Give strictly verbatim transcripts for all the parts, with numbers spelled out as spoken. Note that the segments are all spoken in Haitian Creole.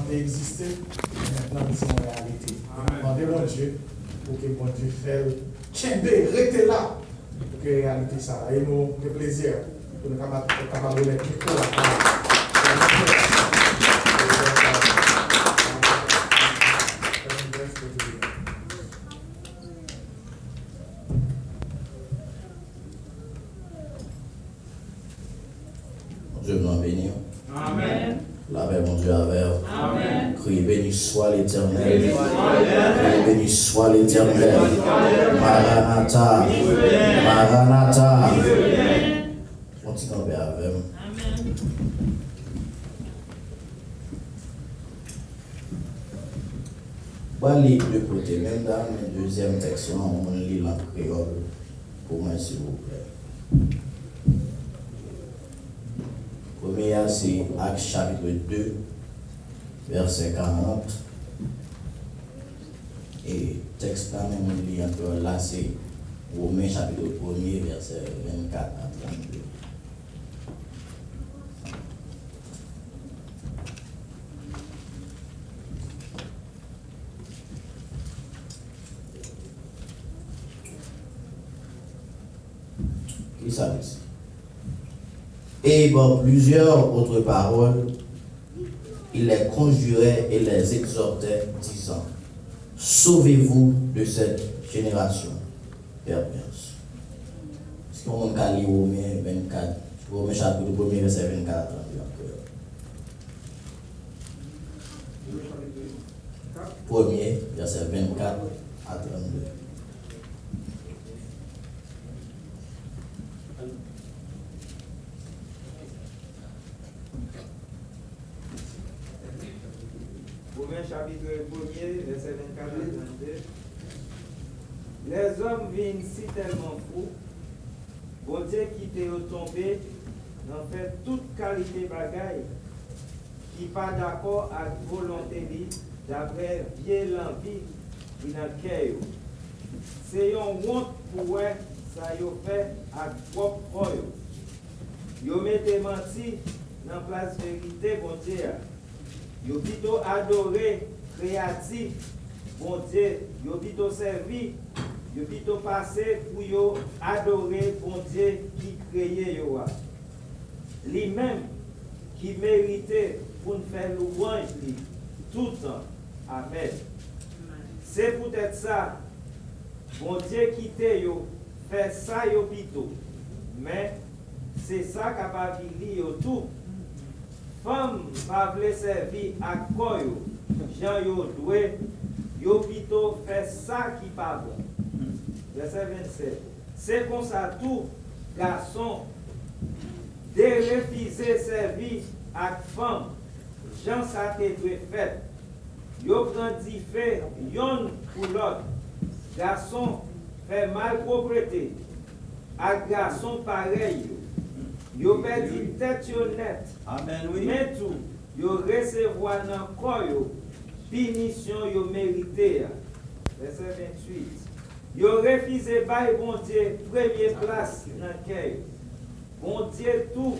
te egziste, mentnan li se yon reyalite. N ap mande Bondye pou ke Bondye fè l kenbe, rete la, pou ke reyalite sa a. E nou gen plezi pou nou kapab, kapab remèt mikwo a. Bondye nou beni w. Amen. Lapè Bondye avè w. Amen. Kriye, béni soit l'Éternel. Béni soit l'Éternel. Kriye, béni soit l'Éternel. Béni soit l'Éternel. Maranatha. Béni soit l'Éternel. Maranatha. Béni soit l'Éternel. Fè yon ti kanpe avè m. Amen. Mwen li de kote, menm dan men dezyèm tèks lan, yon moun li l an kreyòl pou mwen, silvouplè. Premye a, se Actes chapitre deux, vèsè karant. E tèks la, menm moun li an kreyòl la, se Women, chapitre premye, vèsè vennkat a trannde. Kisa l di? Et par plusieurs autres paroles, il les conjurait et les exhortait, disant, Sauvez-vous de cette génération perverse. Èske yon moun ka li Women vennkat, Women chapit premye, vèsè vennkat a trannde an kreyòl? Premye, vèsè vennkat a trannde. Women chapit premye, vèsè vennkat a trannde. Lèzòm vin sitèlman fou, Bondye kite yo tonbe nan fè tout kalite bagay ki pa dakò ak volonte li, daprè vye lanvi ki nan kè yo. Se yon wont pou wè sa yo fè ak pwòp kò yo. Yo mete manti nan plas verite Bondye a. Yo pito adore kreyati Bondye yo pito sèvi, yo pito pase pou yo adore Bondye ki kreye yo a. Li menm ki merite pou n fè lwanj li toutan. Amèn. Se poutèt sa, Bondye kite yo fè sa yo pito, men se sa k ap avili yo tou. Fanm pa vle sèvi ak kò yo jan yo dwe, yo pito fè sa ki pa bon. Vèsè vennsèt. Se konsa tou, gason derefize sèvi ak fanm jan sa te dwe fèt. Yo pran dife yonn pou lòt. Gason fè malpwoprete ak gason parèy yo. Yo pèdi tèt yo nèt. Amèn, wi. Men tou, yo resevwa nan kò yo pinisyon yo merite a. Vèsè venntuit. Yo refize bay Bondye premye plas nan kè yo. Bondye tou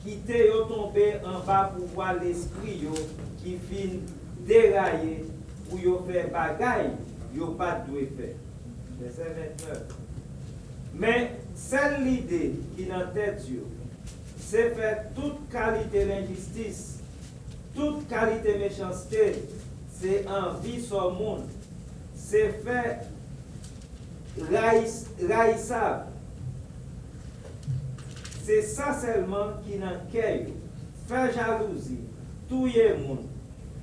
kite yo tonbe anba pouvwa lespri yo ki fin deraye pou yo fè bagay yo pa t dwe fè. Vèsè vennèf. Men, sèl lide ki nan tèt yo, se fè tout kalite lenjistis, tout kalite mechanste, se anvi sò moun, se fè rayis-, rayisab. Se sa sèlman ki nan kè yo. Fè jalouzi, touye moun,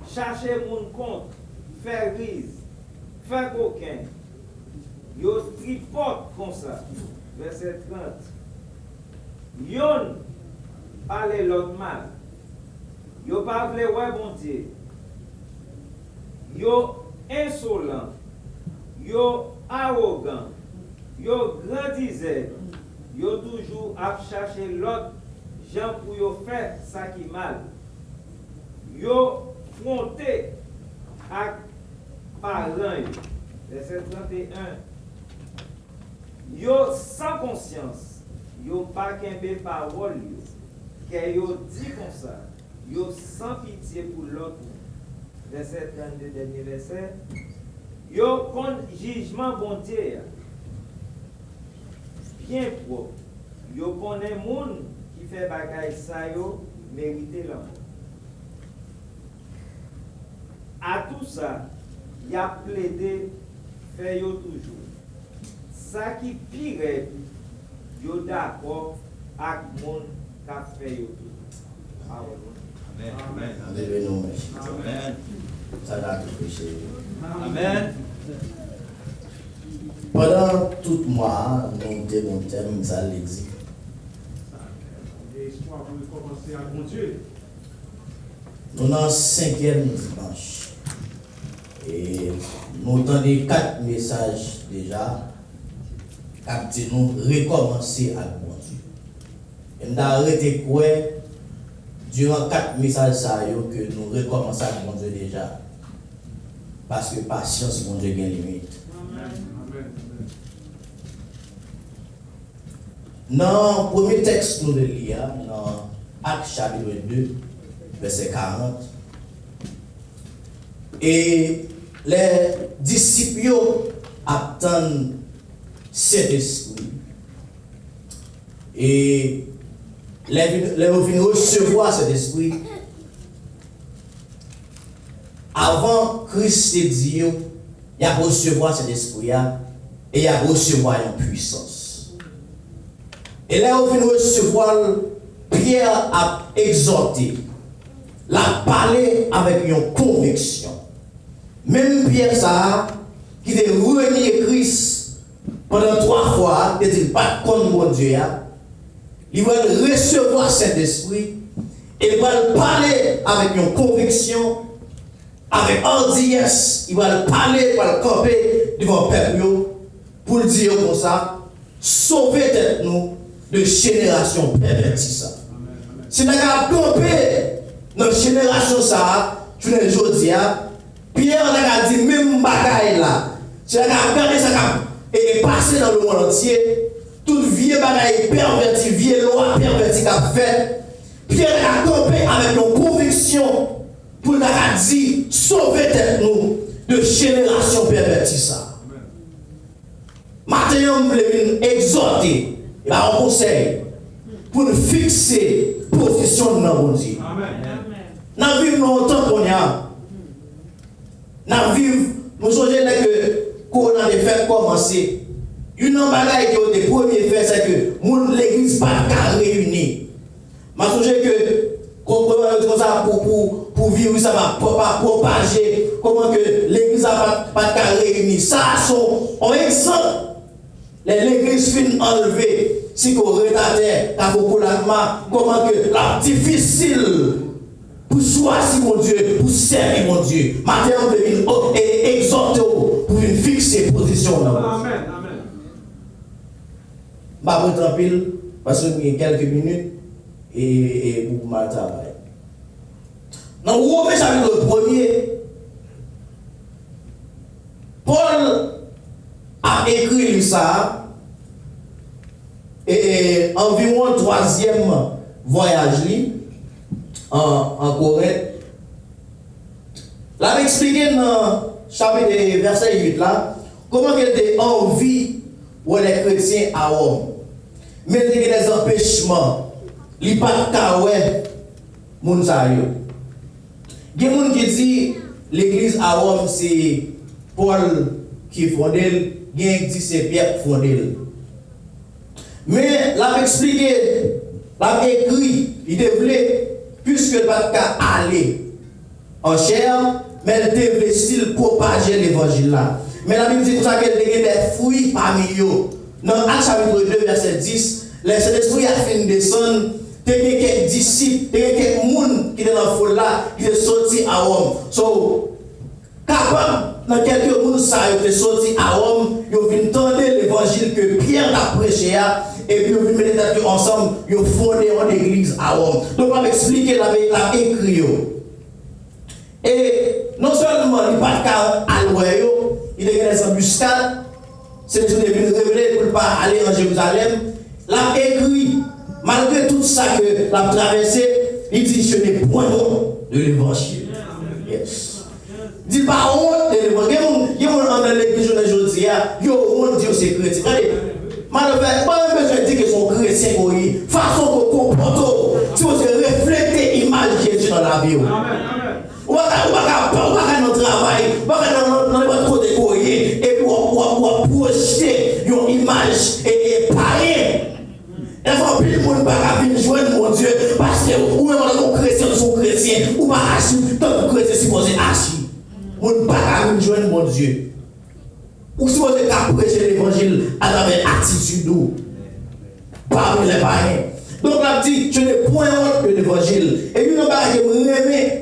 chache moun kont, fè riz, fè koken. Yo tripòt konsa. Vèsè trant. Yonn pale lòt mal. Yo pa vle wè Bondye. Yo ensolan. Yo awogan. Yo grandizè. Yo toujou ap chache lòt jan pou yo fè sa ki mal. Yo fwonte ak paran yo. Vèsè trannteyen. Yo san konsyans, yo pa kenbe pawòl yo. Kè yo di konsa, yo san pitye pou lòt moun. vèsè trannde, dènye vèsè, yo konn jijman Bondye a byen pwòp. Yo konnen moun ki fè bagay sa yo merite lanmò. Atou sa, y ap plede fè yo toujou. Sa ki pi rèd, yo dakò ak moun k ap fè yo tou. Pawòl Bondye. Amèn. Amèn. Bondye beni w, mèsi. Amèn. Sa ka tou preche. Amèn. Pandan tout mwa a, nou te gon tèm, sa l di. Gen espwa pou rekòmanse ak Bondye. Nou nan senkyèm dimanch. E nou tande kat mesaj deja k ap di nou rekòmanse ak Bondye. E m ta rete kwè, diran kat mesaj sa yo, ke nou rekòmanse ak Bondye deja. Paske pasyans Bondye gen limit. Amèn. Amèn. Nan premye tèks nou te li a, nan Ak chapit de, vèsè karant, e lè disip yo ap tann Sentespri, e lè, vin- lè yo vin resevwa Sentespri, avan Kris te di yo, y ap resevwa Sentespri a, e y ap resevwa yon pwisans. E lè yo fin resevwa l, Pyè ap egzòte, l ap pale avèk yon konviksyon. Menm Pyè sa a, ki te renye Kris pandan twa fwa a, te di l pa t konn Bondye a, li pral resevwa Sentespri, e l pral pale avèk yon konviksyon, avèk andiyès, li pral pale, li pral kanpe devan pèp yo, pou l di yo konsa, sove tèt nou de jenerasyon pèvèti sa. Si n ta ka kanpe nan jenerasyon sa a, jounen jodi a, Pyè ta ka di menm bagay la. Si n ta ka gade sa k ap e, e pase nan lemonn antye, tout vye bagay pèvèti, vye lwa pèvèti k ap fèt, Pyè ta ka kanpe avèk yon konviksyon pou l ta ka di, sove tèt nou de jenerasyon pèvèti sa. Maten an, m vle vin egzòte, e ba yon konsèy, pou n fikse pozisyon n nan Bondye. N ap viv nan yon tan kounye a. N ap viv, nou sonje lè ke kowona te fèk kòmanse, youn nan bagay ke yo te premye fè, se ke moun legliz pa t ka reyini. M ap sonje ke, kòman yo di konsa, pou, pou, pou viris la pa, pa, pa pwopaje, kòman ke legliz la pa, pa t ka reyini. Sa a se yon egzanp. Lè legliz fin anlve, Siko, Retatè, Kafou Koulakma, kòman ke l ap difisil pou chwazi Bondye, pou sèvi Bondye. Maten an, m vle vin o- e- egzòte w pou vin fikse pozisyon w nan Bondye. Amèn, amèn. M pa pran tan anpil, paske m gen kèlke minit e, e pou m al travay. Nan Women chapit premye, Pòl ap ekri liv sa a, e, e, anviwon twazyèm vwayaj li an, an Korent. L ap eksplike nan chapit, e, vèsè uit la, kòman ke l te anvi wè lè kretyen a Wòm. Men l te gen dèzanpechman. Li pa t ka wè moun sa yo. Gen moun ki di legliz a Wòm se Pòl ki fonde l, gen ki di se Pyè k fonde l. Men l ap eksplike, l ap ekri, li te vle, piske l pa t ka ale an chè, men l te vle still pwopaje levanjil la. Men Labib di konsa ke l te gen de fwi pami yo. Nan Ak chapit de, vèsè dis, lè Sentespri a fin desann, te gen kèk disip, te gen kèk moun ki te nan foul la, ki te soti a Wòm. So, kapab, nan kèlke moun sa yo te soti a Wòm, yo vin tande levanjil ke Pyè t ap preche a, epi yo vin mete tèt yo ansanm, yo fonde yon legliz a Wòm. Donk, l ap eksplike, l ap, l ap ekri yo. E non sèlman li pa t ka al wè yo, li te gen dèzanbiskad, Sentespri te vin revele pou l pa ale an Jerizalèm. L ap ekri, malgre tout sa ke l ap travèse, li di, je n'ai point honte de l'évangile. Yes. pa wont de levanjil. Gen moun, gen moun anndan legliz jounen jodi a, yo wont di yo se kretyen. Tande, malfektè, pa menm bezwen di ke se yon kretyen ke w ye. Fason ke w konpòte w, si w se reflekte imaj Jezi nan lavi w. Ou pa ka, ou pa ka, ou pa ka nan travay, ou pa ka nan, nan, nan nenpòt kote ke w ye, epi w ap, w ap, w ap pwojte yon imaj e, e payen. Dèfwa, anpil moun pa ka vin jwenn Bondye, paske ou menm, antanke yon kretyen, ou se yon kretyen, ou pa aji tankou kretyen sipoze aji. Moun pa ka vin jwenn Bondye. Ou sipoze ka preche levanjil atravè atitid ou, parmi lè payen. Donk, l ap di, je n'ai point honte de l'évangile. E youn nan bagay ke mwen renmen,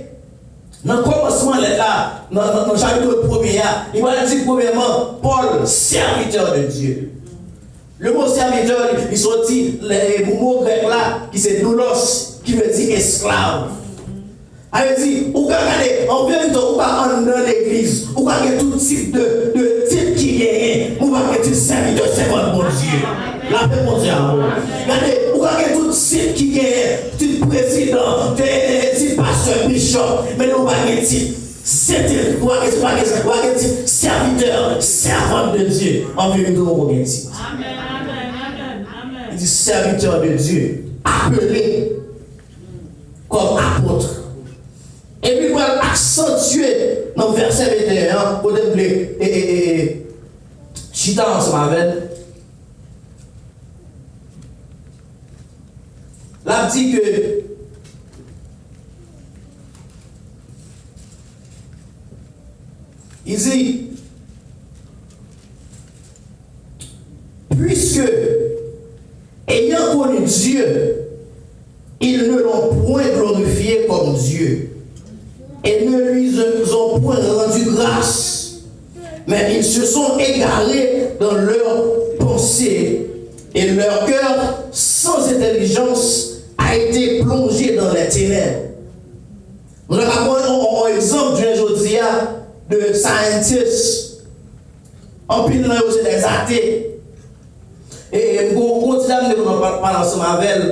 nan kòmansman lèt la, nan, nan, nan chapit premye a, li pral di premyèman, Paul, serviteur de Dieu. Le mo serviteur, li, li soti, le, mo grèk la, ki se doulos, ki vle di esklav. Sa vle di, ou ka gade, an verite, ou ka anndan legliz, ou ka gen tout tip de, de tit ki genyen, men ou pa gen tit sèvitè, sèvant Bondye. Lapè Bondye avè w. Gade, ou ka gen tout tit ki genyen, tit prezidan, tit pastè, bishop, men ou pa gen tit sèvitè, ou pa gen, ou pa gen, ou pa gen tit sèvitè, sèvant de Dye. An verite, ou poko gen tit. Li di, serviteur de Dieu, appelé comme apôtre. Epi l pral aksantye nan vèsè venteyen an, kote m vle, e, e, e, e, chita ansanm avè l. L ap di ke, li di, puisque, ayant connu Dieu, ils ne l'ont point glorifié comme Dieu, et ne lui ont point rendu grâce, mais ils se sont égarés dans leurs pensées, et leur cœur sans intelligence a été plongé dans les ténèbres. Nou ta ka pran yon, yon, yon egzanp jounen jodi a de scientist. Anpil nan yo se des athées. E, e, m gon, gon ti dam m te konn ap pale ansanm avè l.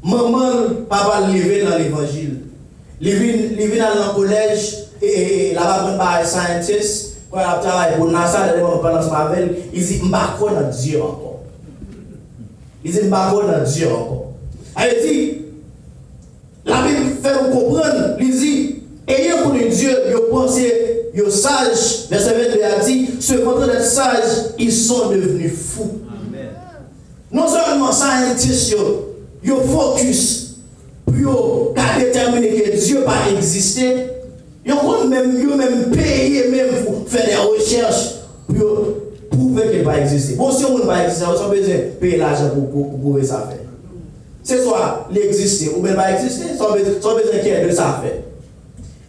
Manman l, papa l leve l nan levanjil. Li vin, li vin al nan kolèj, e, e, e, l ap aprann bagay scientist, kòm l ap travay pou NASA, lè manman l pale ansanm avè l, li di, "M pa kwè nan Dye ankò." Li di, "M pa kwè nan Dye ankò." Sa vle di, Labib fè nou konprann, li di, ayant connu Dieu, yo panse yo saj, vèsè vennde a di, se vantan d'être sages, ils sont devenus fous. Non sèlman scientist yo, yo focus pou yo ka detèmine ke Dye pa egziste, yo konn menm, yo menm peye menm pou fè de rechèch pou yo pwouve ke l pa egziste. Bon, si yon moun pa egziste, sa w bezwen peye lajan pou, pou, pou pwouve sa fè. Se swa li egziste oubyen l pa egziste, sa w bezwen, sa w bezwen kè de sa fè.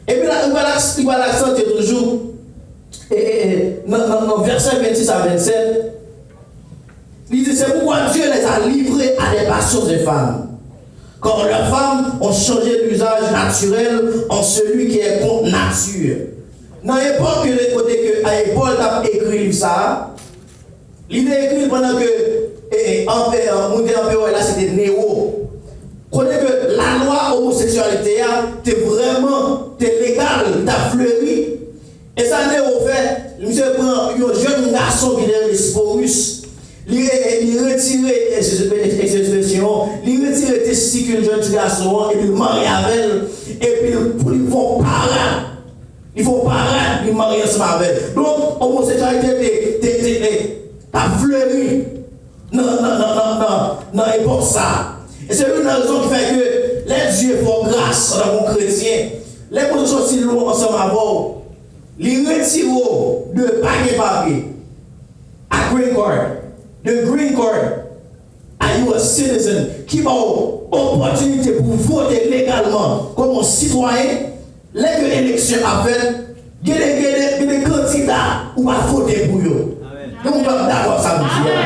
Epi la, li pral ak-, li pral aksantye toujou, e, e, e, nan, nan, nan vèsè vennsis a vennsèt, li di, c'est pourquoi Dieu les a livrés à des passions infâmes, car leurs femmes ont changé l'usage naturel en celui qui est contre nature. Nan epòk ke, kote ke, a, Pòl t ap ekri liv sa a, li te ekri l pandan ke, e, e, anpè-, moun ki te anperè la, se te Newo. Kote ke lalwa omoseksyalite a te vrèman, te legal, li t ap fleri. E sa Newo fè, misye pran yon jèn gason ki te rele Sporus. Li re-, li retire, e, e, e, ekspresyon, li retire testikil jèn ti gason an, epi l marye avè l, epi l, pou li fè yon parad. Li fè yon parad, li marye ansanm avè l. Donk, omoseksyalite te, te, te, te, t ap fleri nan, nan, nan epòk sa a. E se youn nan rezon ki fè ke lè Dye fè w gras antanke yon kretyen, lè Bondye sòti lwen ansanm avè w, li retire w de pa gen papye a green card, de green card a U S citizen, ki ba w opòtinite pou w vote legalman kòm yon sitwayen. Lè ke eleksyon ap fèt, gen de, gen de, gen de kandida ou pa vote pou yo. Gen moun k ap dakò ak sa m di a.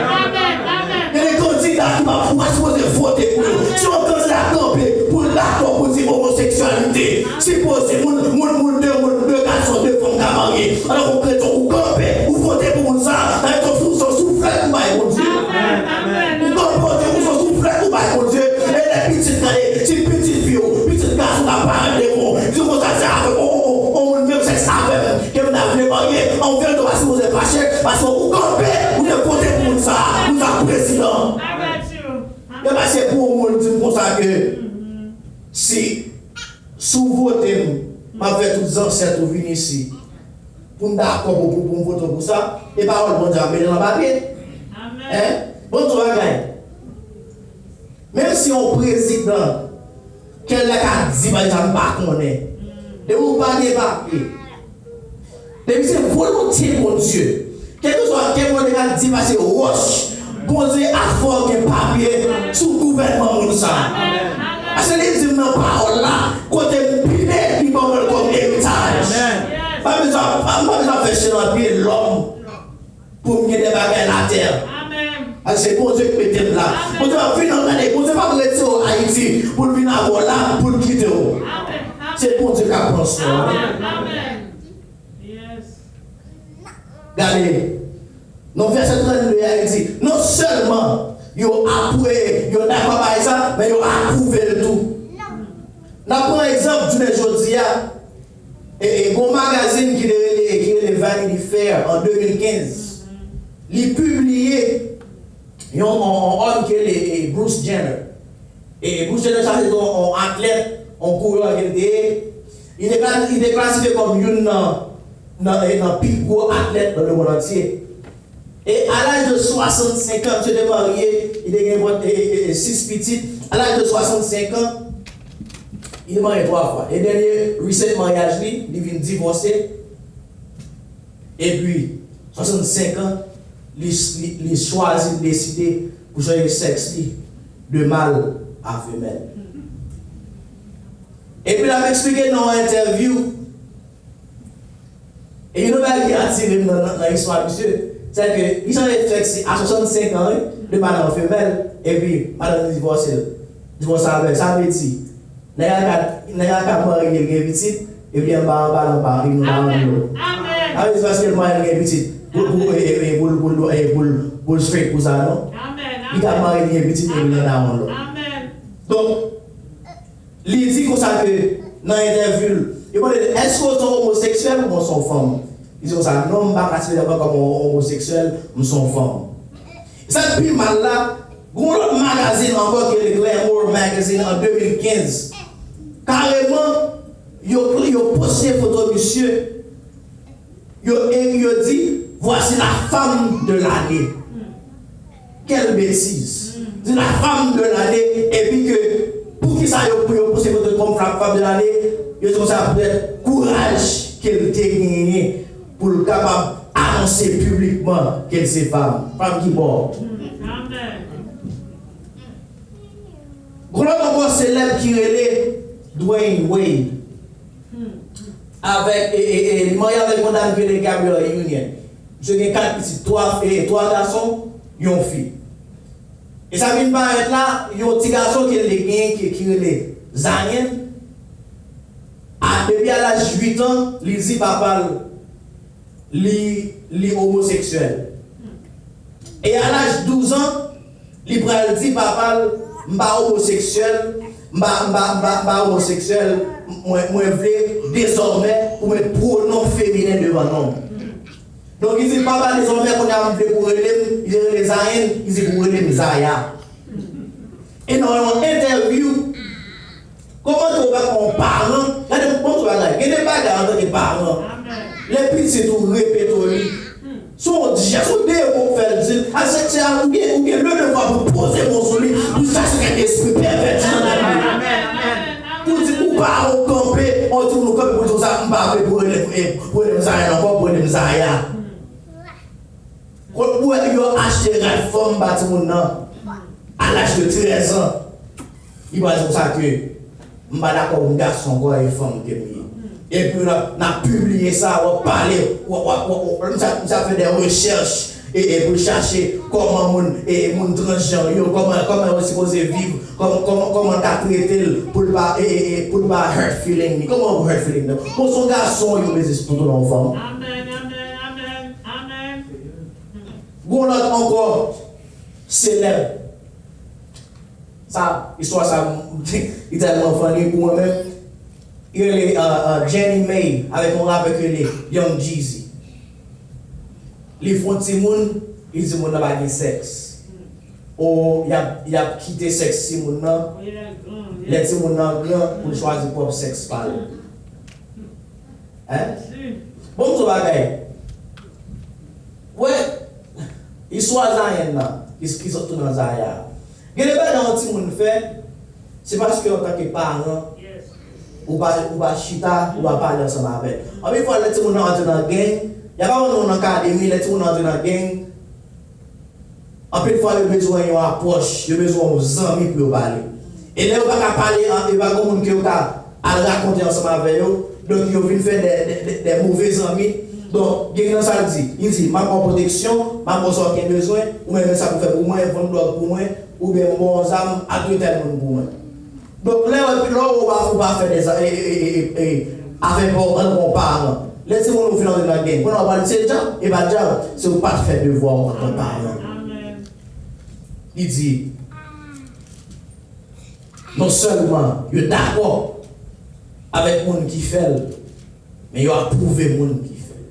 Gen de kandida ki pa, ou pa sipoze vote pou yo. Si yon kandida kanpe pou l dakò pou di omoseksyalite, sipoze moun, moun, moun de, moun de gason, de fanm ka marye, antanke yon kretyen, ou kanpe, ou vote pou moun sa, sa vle di se yon souflèt ou bay Bondye. Ou kanpe, ou di se yon souflèt ou bay Bondye. E lè pitit, gade, si pitit fi w, pitit gason w ap parèt devan w, di konsa se avèk yon, yon, yon, yon moun menm sèks avè m. An verite, w pa sipoze fache, paske ou kanpe, ou te vote pou moun sa, moun sa prezidan. Yo pa se pou yon moun di m konsa ke si Si w vote m, m ap fè tout zansèt ou vin isi pou m dakò pou, pou, pou m vote w pou sa. E pawòl Bondye ap mete nan papye. Hein? Bon, tout bagay. Menm si yon prezidan, kèlè ka di bagay sa m pa konnen. Depi w pa gen papye, Depi se volonte Bondye, kèlkeswa kè Bondye ka di pase wòch, Bondye ap fè w gen papye sou gouvènman moun sa. Paske li di m nan pawòl la, kote m bine, li ban mwen l kòm eritaj. M pa bezwen, m pa bezwen fè chen nan pye lòm pou m gen de bagay latè. Paske se Bondye ki mete m la. Bondye ap vin nan gade, Bondye p ap retire w Ayiti pou l vin avè w la, pou l kite w. Se Bondye k ap pran swen w. Gade, nan vèsè trannde a, li di, non sèlman yo apwe, yo dakò bay sa, men yo apwouve l tou. N ap pran egzanp jounen jodi a, e, e, gon magazin ki te rele, ki rele Vanity Fair an de mil kenz. Li pibliye yon, yon, yon òm ki rele, e, Bruce Jenner. E Bruce Jenner sa se te yon, yon atlèt, yon kourè ke l te ye. Li te kla-, li te klasifye kòm youn nan, nan, e, nan pi gwo atlèt nan lemonn antye. E a laj de swasannsenk an, misye te marye, li te gen, e, e, e, sis pitit. A laj de swasannsenk an, li te marye twa fwa. E dènye recent maryaj li, li vin divòse. Epi, swasannsenk an, li, li, li chwazi, li deside pou chanje sèks li de mal a femèl. Epi l ap eksplike nan yon entèvyou, e youn nan bagay ki atire m nan, nan, nan istwa misye, se ke li chanje sèks li a swasannsenk an, wi, de mal an femèl, epi madanm li divòse l, divòse avè l. Sa vle di, Nèg la ka, nèg la ka marye, gen pitit, epi anba, anba, anba, li nou pa rann yo. Sa vle di paske l marye, l gen pitit, pou, pou, e, e, e, pou l, pou l, e, pou l, pou l straight pou sa, non. Li ka marye, li gen pitit, epi li pa rann yo. Donk, li di konsa ke nan entèvyou l, yo mande l, èske w se yon omoseksyèl oubyen w se yon fanm? Li di konsa, non, m pa klasifiye m kòm yon omoseksyèl, m se yon fanm. Sa k pi mal la, gen yon lòt magazin ankò ki rele Glamour Magazine an de mil kenz. Kareman, yo, yo poste foto misye, yo, e yo di, voici la femme de l'année. Quelle bêtise! Di la femme de l'année, epi ke, poukisa yo, pou yo poste foto kòm fam, femme de l'année, yo di konsa poutèt kouraj ke l te genyen pou l kapab anonse piblikman ke l se fanm, fanm ki bò. Gon lòt ankò selèb ki rele Dwyane Wade. Avèk, e, e, e, li marye avèk yon dam ki rele Gabrielle Union. Misye gen kat pitit, twa, e, twa gason, yon fi. E sa vin parèt la, yon ti gason ke li genyen ki, ki rele Zion. A, depi a laj uit an, li di papa l li, li omoseksyèl. E a laj douz an, li pral di papa l, m pa omoseksyèl, m pa, m pa, m pa, m pa omoseksyèl, mwen, mwen vle dezòmè pou met pwonon feminen devan non m. Donk, li di, papa, dezòmè, kounye a m vle pou w rele m, li te rele Zayen, li di pou w rele m Zaya. E nan yon entèvyou, kòman ke w pa ka yon paran, gade, bon, tout bagay, gen de bagay antanke paran, lè pitit ou repete w li, se yon jès, se yon dewo w fè l di l, a, se, se a, ou gen, ou gen le devwa pou poze men w sou li, pou chache kèk espri pèvèti nan tèt li. Pou di ou pa ou kanpe, on di ou kanpe pou di w sa, m pa vle pou rele, pou rele m Zayen ankò, pou rele m Zaya. Kot pou wè yo achte rad fanm ba timoun nan, a laj de trèz an, li pral di konsa ke m pa dakò pou m gason ankò, e fanm ke m ye. Epi n ap, n ap pibliye sa, w ap pale, w ap, w ap, w ap, w ap, m sa, m sa fè de rechèch, e, e pou chache kòman moun, e, e moun transjan yo, kòman, kòman yo sipoze viv, kòman, kòman, kòman ta trete l pou l pa, e, e, e pou l pa hurt feeling li. Kòman pou hurt feeling li? Bon, se yon gason yo bezwen sipòte nan yon fanm. Gon lòt ankò, selèb. Sa, istwa sa, li tèlman funny pou mwen menm. Li rele, uh, uh, Jeannie Mai, avèk yon rapè ki rele Young Jeezy. Li fè yon timoun, li di moun nan pa gen sèks. Ou y ap, y ap kite sèks timoun nan, lè timoun nan gran, pou l chwazi pwòp sèks pa l. Hein? Bon, m di w bagay. Wè, istwa Zayen nan, ki, ki sot tou nan Zaya. Gen de bagay yon timoun fè, se paske antanke paran, ou pa, ou pa chita, ou pa pale ansanm avè l. Anpil fwa, lè timoun nan antre nan gang, y ap aprann nou nan akademi, lè timoun nan antre nan gang, anpil fwa, yo bezwen yon apwòch, yo bezwen yon zanmi pou yo pale. E lè yo pa ka pale, an, yo pa gen moun ke yo ka al rakonte ansanm avè yo, donk yo vin fè de, de, de, de move zanmi. Donk, gang nan sa l di, li di, "M ap ba w pwoteksyon, m ap ba w sa w gen bezwen, ou menm men sa pou fè pou mwen, vann dwòg pou mwen, oubyen m ba w zam, al touye tèl moun pou mwen." Donk, lè w, lè w, ou pa, ou pa fè de, e, e, e, e, e, afè pa w, ann, bon, paran. Lè timoun ou vin antre nan gang, kounye a w pral di se dyab, e pa dyab, se ou pa t fè devwa w antan paran. Li di, non sèlman yo dakò avèk moun ki fè l, men yo apwouve moun ki fè l.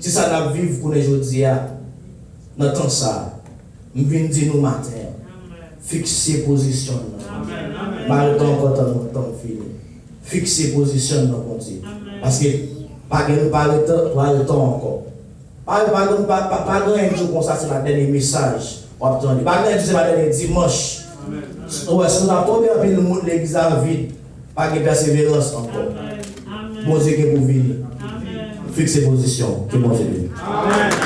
Se sa n ap viv kounye jodi a, nan tan sa a. M vin di nou maten an, fikse pozisyon n nan. Pa rete ankò, tann mwen, tann m fini. Fikse pozisyon n nan Bondye. Paske pa gen, pa rete, pa rete ankò. Pa, pa, pa, pa, pa gen anyen di w konsa se pa dènye mesaj w ap tande. Pa gen anyen di w se pa dènye dimanch. Ou wè, si nou ta tonbe anpil moun legliz la vid, pa gen pèseverans ankò. Bondye gen pou vini. Fikse pozisyon w. Ke Bondye beni.